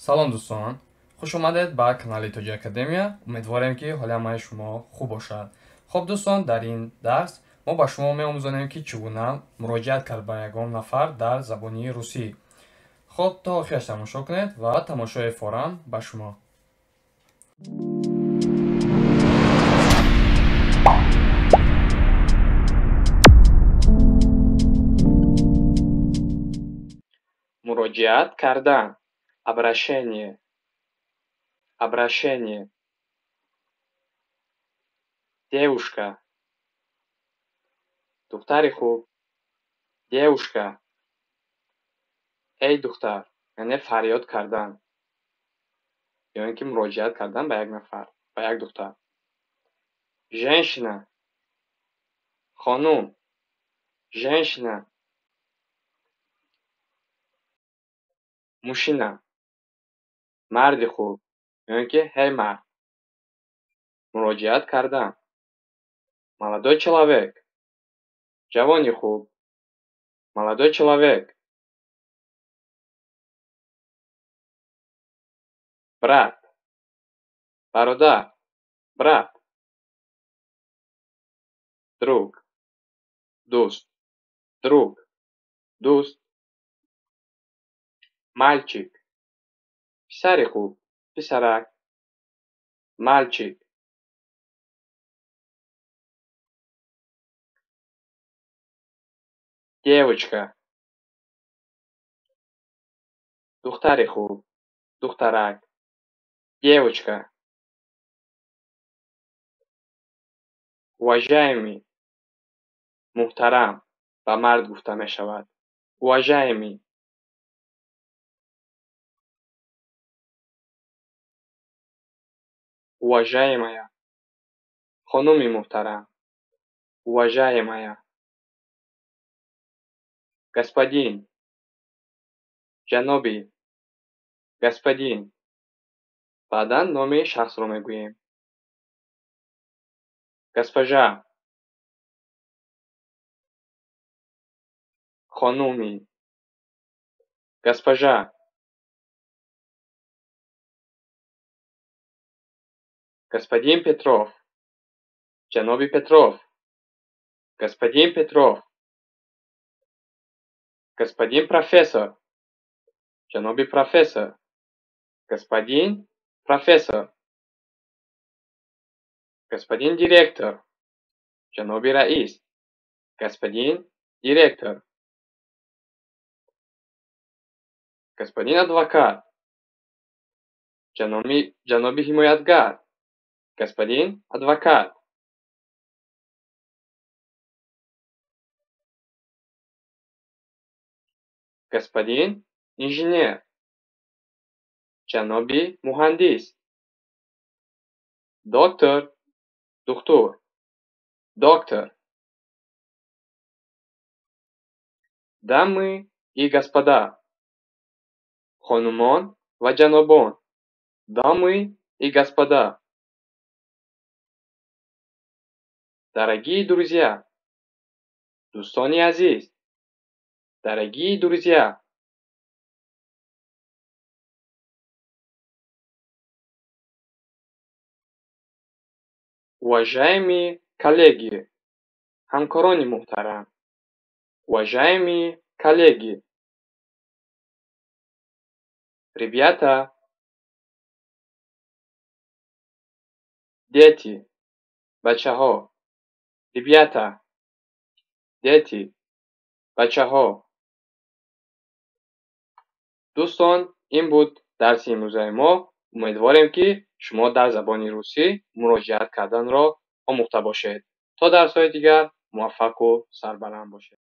Салом дӯстон, хуш омадед ба канали Тоҷи Академия. Умедворем, ки ҳоли ҳамаи шумо хуб бошад. Хуб дӯстон, дар ин дарс мо ба шумо меомӯзонем, ки чӣ гуна муроҷиат кард ба ягон нафар дар забони русӣ. Хуб, то охираш тамошо кунед ва тамошои форам ба шумо. Муроҷиат кардан. Обращение. Обращение. Девушка. Духтари хуб. Девушка. Эй духтар, яъне фарёд кардан ё ин ки муроҷиат кардан ба як нафар, ба як духтар. Женщина. Хонум. Женщина. Мужчина. Марди хуб ё ин ки ҳей мард. Муроҷиат кардан. Молодой человек. Ҷавони хуб. Молодой человек. Брат. Бародар. Брат. Друг. Дӯст. Друг. Дӯст. Мальчик. Писари хуб. Писарак. Мальчик. Девочка. Духтари хуб. Духтарак. Девочка. Уважаемый. Муҳтарам. Ба мард гуфта мешавад. Уважаемый. Уважаемая. Хонуми муҳтарам. Уважаемая. Господин. Ҷаноби. Господин. Баъдан номи шахсро мегӯем. Госпожа. Хонуми. Госпожа. Господин Петров. Ҷаноби Петров. Господин Петров. Господин профессор. Ҷаноби профессор. Господин профессор. Господин директор. Ҷаноби раис. Господин директор. Господин адвокат. Ҷаноби ҳимоятгар. Господин адвокат. Господин инженер. Ҷаноби муҳандис. Доктор. Духтур. Доктор. Дамы и господа. Хонумон ва ҷанобон. Дамы и господа. Дорогие друзья. Дӯстони азиз. Дорогие друзья. Уважаемые коллеги. Ҳамкорони муҳтарам. Уважаемые коллеги. Ребята. Дети. Бачаҳо. Ребята. Дети. Бачаҳо. Дӯстон, ин буд дарси имрӯзаи мо. Умедворем, ки шумо дар забони русӣ муроҷиат карданро омӯхта бошед. То дарсҳои дигар муваффақу сарбаланд бошед.